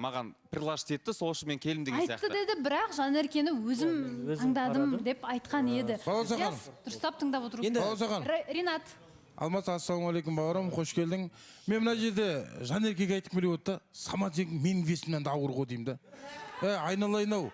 маған предложить етті, сол үшін мен келдім деген Айтты сияқты. деді, бірақ Жанеркені өзім Өзім таңдадым қарадым. деп айтқан еді. Балауса ханым. Ілияс, дұрыстап тыңдап отыру. Енді- Балауса ханым. Ринат. Алмас, ассалаумағалейкум, бауырым, қош келдің. Мен мына жерде Жанеркеге айтқым келіп отыр да, самооценка менің весімнен де ауыр ғой деймін да. Айналайын ау,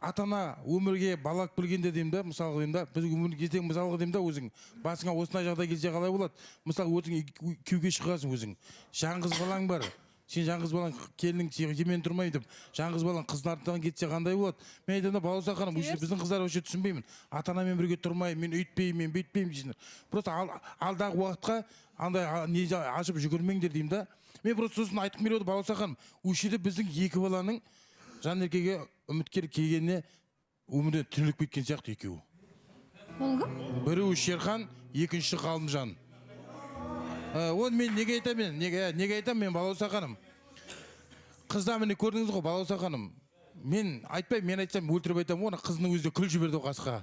ата ана өмірге бала алып келгенде деймін да, мысалға деймін да, біз өмірге келсең, мысалға деймін да, өзің басыңа осындай жағдай келсе қалай болады? Мысалы, өзің күйеуге шығасың, өзің жалғыз балаң бар, сен жалғыз балаң келінің сенімен тұрмаймын деп, жалғыз балаң қыздың артынан кетсе қандай болады? Мен айтамын да, Балауса ханым, осы біздің қыздар вообще түсінбеймін, ата анамен бірге тұрмаймын мен, өйтпеймін мен, бүйтпеймін дейсіңдер. Просто алдағы уақытқа андай не ашып жүгірмеңдер деймін да. Мен просто сосын айтқым келіп отыр, Балауса ханым, осы жерде біздің екі баланың Жанеркеге үміткер келгеніне өмірден түңіліп кеткен сияқты екеуі. Ол кім? Біреуі Шерхан, екіншісі Ғалымжан. Оны мен неге айтамын мен? Неге айтамын мен, Балауса ханым? Қызда міне көрдіңіз ғой, Балауса ханым. Мен айтпаймын, мен айтсам өлтіріп айтамын ғой, ана қызының өзі де күліп жіберді ғой қасқа.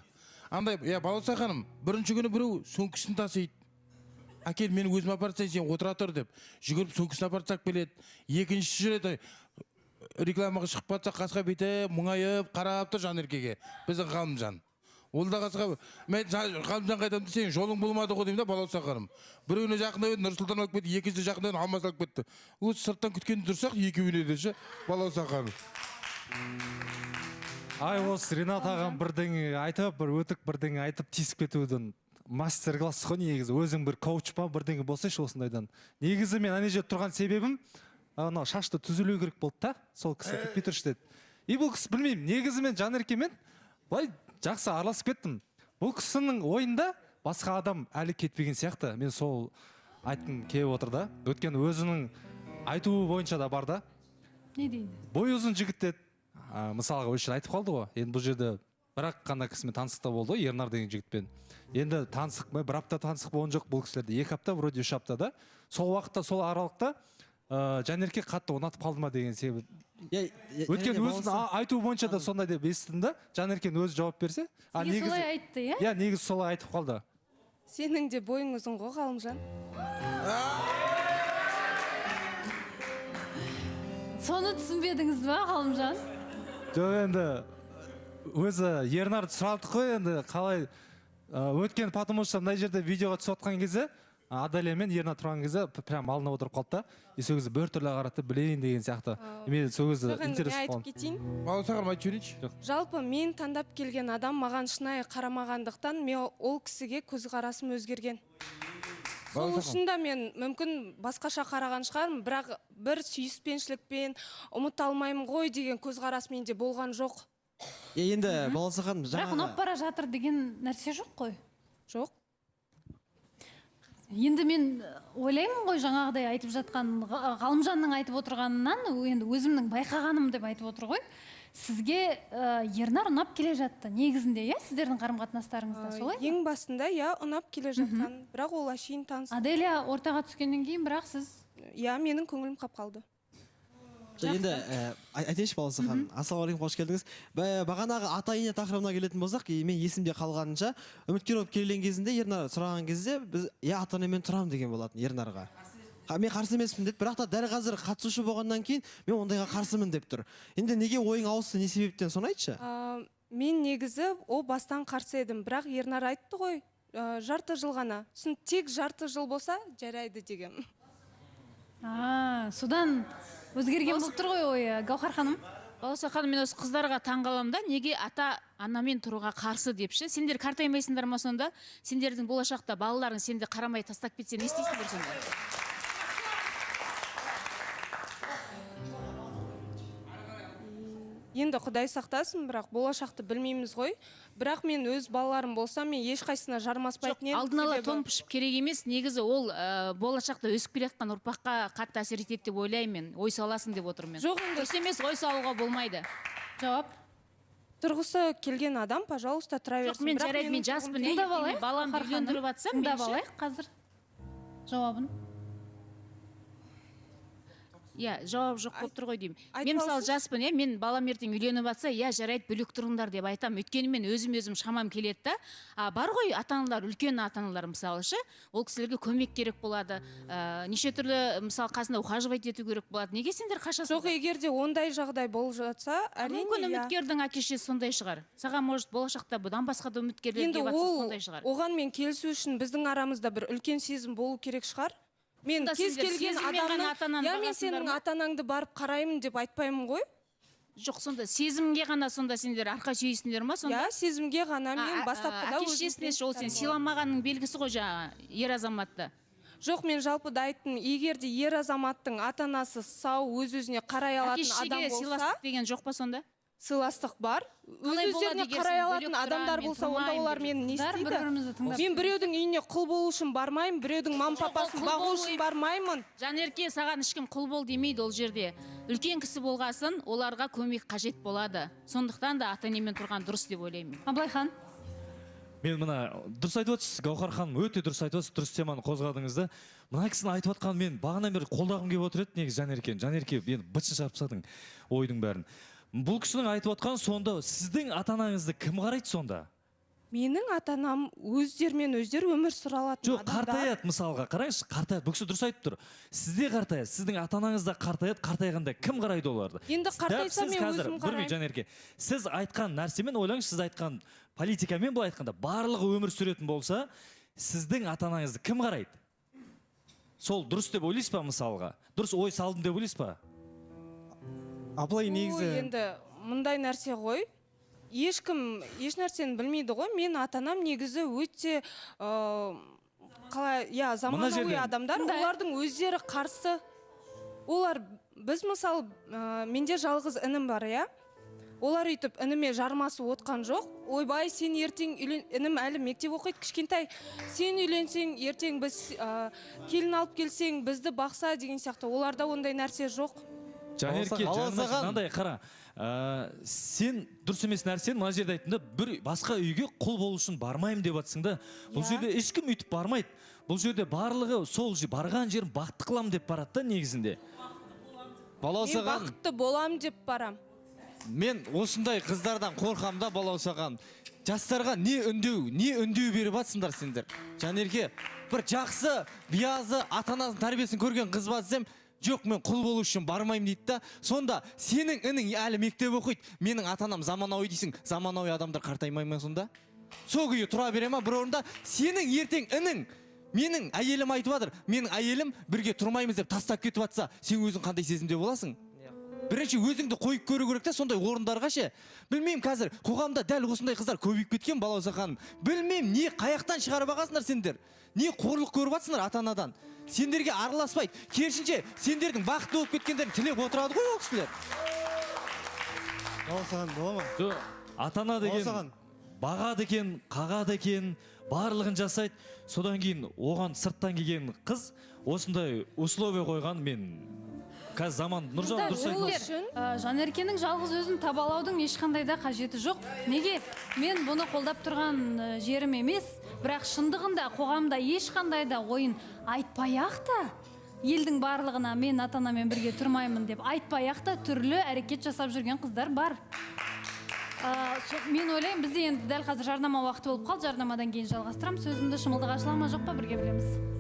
Андай, иә, Балауса ханым, бірінші күні біреу сөмкесін тасиды. Әкел, мен өзім апарып тастайын, сен отыра тұр деп. Жүгіріп сөмкесін апарып тастап келеді. Екіншісі жүреді, рекламаға шығып жатса, қасқа бүйтіп мұңайып қарап тұр Жанеркеге. Біздің Ғалымжан. Ол да қасқа, мен Ғалымжанға айтамын, сенің жолың болмады ғой деймін да, Балауса ханым. Біреуіне жақындап еді, Нұрсұлтан алып кетті, екіншісі жақындап еді, Алмас алып кетті. Лучше сырттан күткен тұрсақ, екеуіне де ше, Балауса ханым. Ай, осы Ринат ағам бірдеңе айтып, бір өтірік бірдеңе айтып тиісіп кетудің мастер класс қой негізі. Өзің бір коуч па бірдеңе болсайшы осындайдан. Негізі мен ана жерде тұрған себебім, анау шашты түзелеу керек болды да, сол кісі кетпей тұршы деді. И бұл кісі білмеймін, негізі мен Жанеркемен былай жақсы араласып кеттім. Бұл кісінің ойында басқа адам әлі кетпеген сияқты. Мен сол айтқым келіп отыр да. Өйткені өзінің айтуы бойынша да бар да. Не дейді? Бойы ұзын жігіт деді. Мысалға осы жерде айтып қалды ғой. Енді бұл жерде бір-ақ қана кісімен таныстықта болды ғой, Ернар деген жігітпен. Енді таныстық, бір апта таныстық болған жоқ бұл кісілерде. 2 апта, вроде 3 апта да. Сол уақытта, сол аралықта, Жанерке қатты ұнатып қалды ма деген себеп. Өйткені өзінің айтуы бойынша да сондай деп естідім да. Жанеркенің өзі жауап берсе, Сізге солай айтты, иә? Иә, негізі солай айтып қалды. Сенің де бойың ұзын ғой, Ғалымжан. Соны түсінбедіңіз ба, Ғалымжан? Жоқ, енді өзі Ернарды сұрадық қой енді қалай, өткен, потому что мына жерде видеоға түсіп жатқан кезде Аделя мен Ернар тұрған кезде прям алдына отырып қалды да, и сол кезде біртүрлі қарады, білейін деген сияқты. Мен сол кезде Жоқ, енді интерес мен айтып болған. кетейін. Балауса ханым, айтып жіберейінші. Жоқ. Жалпы мен таңдап келген адам маған шынайы қарамағандықтан мен ол кісіге көзқарасым өзгерген. Сол Балауса үшін де мен мүмкін басқаша қараған шығармын, бірақ бір сүйіспеншілікпен ұмыта алмаймын ғой деген көзқарас менде болған жоқ. Енді Балауса ханым, Бірақ жаңағы ұнап бара жатыр деген нәрсе жоқ қой. Жоқ. Енді мен ойлаймын ғой, жаңағыдай айтып жатқан Ғалымжанның айтып отырғанынан, енді өзімнің байқағаным деп айтып отыр ғой. Сізге Ернар ұнап келе жатты негізінде, иә, сіздердің қарым-қатынастарыңызда солай ма? Ең басында, иә, ұнап келе жатқан, бірақ ол әшейін таныс. Аделя ортаға түскеннен кейін бірақ сіз Иә, менің көңілім қап қалды. Жоқ, енді айтайыншы, Балауса ханым. Ассалаумағалейкум, қош келдіңіз. Бағанағы ата ене тақырыбына келетін болсақ, мен есімде қалғанынша, үміткер болып келген кезінде Ернар сұраған кезде біз, иә, ата енемен тұрамын деген болатын Ернарға. Мен қарсы емеспін деді, бірақ та дәл қазір қатысушы болғаннан кейін мен ондайға қарсымын деп тұр. Енді неге ойың ауысты, не себептен, соны айтшы? Мен негізі о бастан қарсы едім, бірақ Ернар айтты ғой, жарты жыл ғана. Сосын тек жарты жыл болса жарайды деген. Содан өзгерген болып тұр ғой ойы, Гауһар ханым. Балауса ханым, мен осы қыздарға таңғаламын да, неге ата анамен тұруға қарсы деп ше? Сендер қартаймайсыңдар ма сонда? Сендердің болашақта балаларың сенді қарамай тастап кетсе не істейсіңдер сонда? Енді Құдай сақтасын, бірақ болашақты білмейміз ғой. Бірақ мен өз балаларым болса, мен ешқайсысына жармаспайтын едім. Алдын ала себебі тон пішіп керек емес. Негізі ол болашақта өсіп келе жатқан ұрпаққа қатты әсер етеді деп ойлаймын мен. Ой саласың деп отырмын мен. Жоқ, енді Дұрыс емес, ой салуға болмайды. Жауап. Тұрғысы келген адам, пожалуйста, тұра Жоқ, берсін. мен Бірақ жарайды, мен менің жаспын, тұрғым иә, Тыңдап ертең мен алайық, баламды Гауһар ханым. үйлендіріп жатсам, Тыңдап мен ше? алайық қазір жауабын. Иә, жауап жоқ болып тұр ғой деймін. Айтып Мен мысалы алсын. жаспын, иә, мен балам ертең үйленіп жатса, иә, жарайды, бөлек тұрыңдар деп айтамын. Өйткені мен өзім шамам келеді да. А бар ғой ата аналар, үлкен ата аналар мысалы ше, ол кісілерге көмек керек болады. Неше түрлі мысалы қасында ухаживать ету керек болады. Неге сендер қашасыңдар? Жоқ, егер де ондай жағдай болып жатса, әрине, мүмкін иә. Үміткердің әке шешесі сондай шығар. Саған, может, болашақта бұдан басқа да үміткерлер Енді келіп жатса, ол сондай шығар. Оған мен келісу үшін біздің арамызда бір үлкен сезім болу керек шығар. Мен Сонда кез сендер келген сезіммен ғана адамның, ата-ананы я мен бағасыңдар сенің ма? ата-анаңды барып қараймын деп айтпаймын ғой. Жоқ, сонда сезімге ғана сонда сендер арқа сүйейсіңдер ма сонда? Иә, сезімге ғана мен бастапқыда әке өзім шешесіне ше, ол сен принциптерім болады. сыйламағанның белгісі ғой жаңағы ер азаматты. Жоқ, мен жалпы да айттым, егер де ер азаматтың ата-анасы сау, өз-өзіне қарай Әке алатын шешеге адам болса, сыйластық деген жоқ па сонда? Сыйластық бар. Өз Қалай болады өздеріне егер қарай сен алатын бөлек тұрамын, адамдар мен болса, онда тұрмаймын олар деп мені не Қыздар, істейді? бір-бірімізді тыңдап. Мен біреудің үйіне құл болу үшін бармаймын, біреудің мам Жоқ, ол папасын құл бағу болу үшін емес. бармаймын. Жанерке, саған ешкім құл бол демейді ол жерде. Үлкен кісі болғасын, оларға көмек қажет болады. Сондықтан да ата енемен тұрған дұрыс деп ойлаймын. Абылайхан. Мен мына дұрыс айтып отырсыз, Гауһар ханым, өте дұрыс айтып отырсыз, дұрыс теманы қозғадыңыз да. Мына кісінің айтып отқанын мен бағанадан бері қолдағым келіп отыр еді негізі Жанеркені. Жанерке, енді бытшын шығарып тастадың ойдың бәрін. Бұл кісінің айтып отқаны сонда сіздің ата-анаңызды кім қарайды сонда? Менің ата-анам өздерімен өздері өмір сүре алатын Жоқ, адамдар. қартаяды мысалға, қараңызшы, қартаяды. Бұл кісі дұрыс айтып тұр. Сіз де қартаяды, сіздің ата-анаңыз да қартаяды, қартайғанда кім қарайды оларды? Енді Дәп қартайса сіз мен қазір, өзім бір минут, қараймын. Жанерке, сіз айтқан нәрсемен ойлаңызшы, сіз айтқан политикамен былай айтқанда, барлығы өмір сүретін болса, сіздің ата-анаңызды кім қарайды? Сол дұрыс деп ойлайсыз ба мысалға? Дұрыс ой салдым деп ойлайсыз ба? Абылай, Ой, негізі енді мындай нәрсе ғой. Ешкім еш нәрсені білмейді ғой. Мен ата-анам негізі өте, қалай, иә, заманауи жерден. адамдар. Мындай. Олардың өздері қарсы. Олар, біз мысалы, менде жалғыз інім бар, иә. Олар өйтіп ініме жармасып отқан жоқ. Ойбай, сен ертең үйлен, інім әлі мектеп оқиды, кішкентай. Сен үйленсең, ертең біз, келін алып келсең, бізді бақса деген сияқты. Оларда ондай нәрсе жоқ. Жанерке, Балауса жаным, хан. мынандай қара. Сен дұрыс емес нәрсені мына жерде айттың да, бір басқа үйге құл болу үшін бармаймын деп жатсың да. Бұл Иә. жерде ешкім өйтіп бармайды. Бұл жерде барлығы сол барған жерін бақытты қыламын деп барады да негізінде. Балауса Мен ханым. бақытты боламын деп барам. Мен осындай қыздардан қорқамын да, Балауса ханым. Жастарға не үндеу беріп жатсыңдар сендер? Жанерке, бір жақсы, биязы, ата-анасының тәрбиесін көрген қыз ба десем, жоқ, мен құл болу үшін бармаймын дейді да. Сонда сенің інің әлі мектеп оқиды, менің ата-анам заманауи дейсің, заманауи адамдар қартаймай ма сонда? Сол күйі тұра бере ма бір орында? Сенің ертең інің, менің әйелім айтып жатыр, менің әйелім бірге тұрмаймыз деп тастап кетіп жатса, сен өзің қандай сезімде боласың? Бірінші өзіңді қойып көру керек та сондай орындарға ше. Білмеймін, қазір қоғамда дәл осындай қыздар көбейіп кеткен, Балауса ханым. Білмеймін, не қаяқтан шығарып алғансыңдар сендер? Не қорлық көріп жатсыңдар ата-анадан? Сендерге араласпайды. Керісінше, сендердің бақытты болып кеткендерін тілеп отырады ғой ол кісілер. Балауса ханым, бола ма? Жоқ, ата-ана деген Балауса ханым. бағады екен, қағады екен, барлығын жасайды. Содан кейін оған сырттан келген қыз осындай условия қойған мен қазір заман Нұржан Қыздар, дұрыс айтып жігіттер, отыр. Жанеркенің жалғыз өзін табалаудың ешқандай да қажеті жоқ. Неге? Мен бұны қолдап тұрған жерім емес, бірақ шындығында қоғамда ешқандай да ойын айтпай-ақ та, елдің барлығына мен ата-анамен бірге тұрмаймын деп айтпай-ақ та түрлі әрекет жасап жүрген қыздар бар. Мен ойлаймын, бізде енді дәл қазір жарнама уақыты болып қалды. Жарнамадан кейін жалғастырамын сөзімді. Шымылдық ашыла ма, жоқ па, бірге білеміз.